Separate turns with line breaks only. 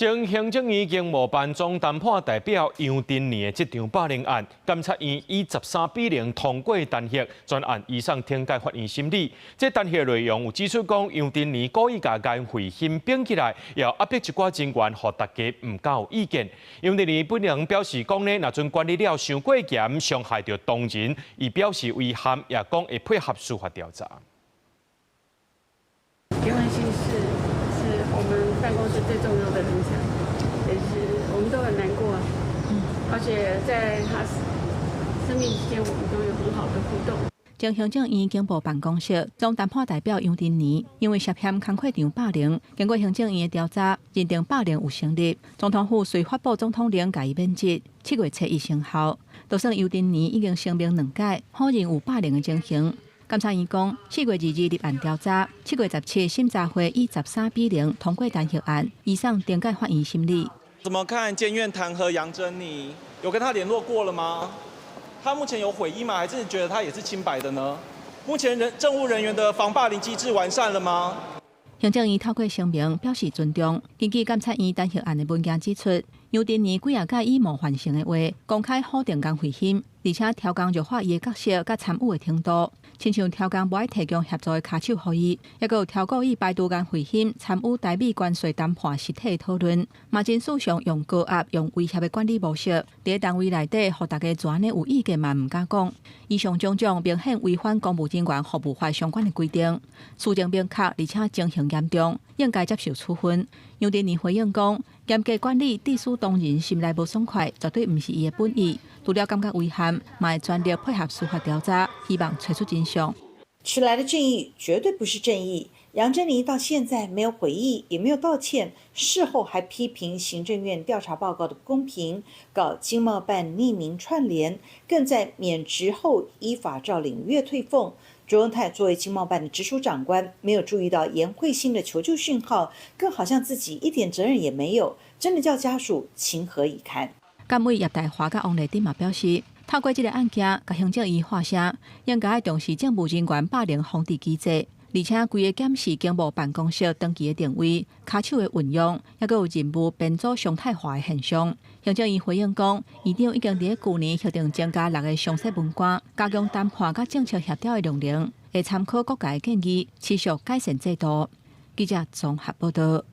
前行政院經貿辦總談判代表楊珍妮的職場霸凌案，監察院以13比0通過彈劾，全案移送懲戒法院審理。這彈劾內容有指出講，楊珍妮故意共顏慧欣綁起來，又壓迫一寡人員，予大家毋敢有意見。楊珍妮本人表示講呢，若陣管理了傷過嚴，傷害著同仁，伊表示遺憾，也講會配合司法調查。
顏慧欣是我們辦公室最重要的人才，也是我們都很難過啊。而且在他生病期間，我們都有很好的互動。
前行政院經貿辦公室總談判代表楊珍妮，因為涉嫌工課場霸凌，經過行政院的調查，認定霸凌有成立，總統府遂發布總統令共伊免職，7月初一生效。就算楊珍妮已經聲明兩擺，否認有霸凌的情形。監察院講，4月22立案調查，7月17審查會以13比0通過彈劾案，移送懲戒法院審理。
怎麼看監院彈劾楊珍妮？有跟他聯絡過了嗎？他目前有悔意嗎？還是覺得他也是清白的呢？目前人政務人員的防霸凌機制完善了嗎？
行政院透過聲明表示尊重。根據監察院彈劾案的文件指出，楊珍妮幾仔擺以冒犯性的話公開否定顏慧欣，而且刁工弱化伊的角色佮參與的程度，親像刁工無愛提供協助的跤手予伊，抑閣有刁故意排除顏慧欣參與台美關稅談判實體的討論，嘛真時常用高壓、用威脅的管理模式，佇單位內底，予大家就按呢有意見嘛毋敢講。以上種種明顯違反公務人員服務法相關的規定，事證明確，而且情形嚴重，應該接受處分。楊珍妮回應講，嚴格管理致使同仁心內無爽快，絕對毋是伊的本意。除了感覺遺憾，嘛會全力配合司法調查，希望揣出真相。
遲來的正義絕對不是正義。楊珍妮到現在沒有悔意，也沒有道歉，事後還批評行政院調查報告的不公平，搞經貿辦匿名串聯，更在免職後依法照領月退俸。卓榮泰作為經貿辦的直屬長官，沒有注意到顏慧欣的求救訊號，更好像自己一點責任也沒有，真的叫家屬情何以堪？
監委葉大華佮王麗珍嘛表示，透過這個案件，共行政院喊聲，應該重視政務人員霸凌防治機制，而且規個檢視經貿辦公室長期的定位、跤手的運用，抑閣有任務編組常態化的現象。行政院回應講，院長已經佇舊年核定增加六個常設文官，加強談判佮政策協調的量能，會參考各界建議，持續改善制度。記者綜合報道。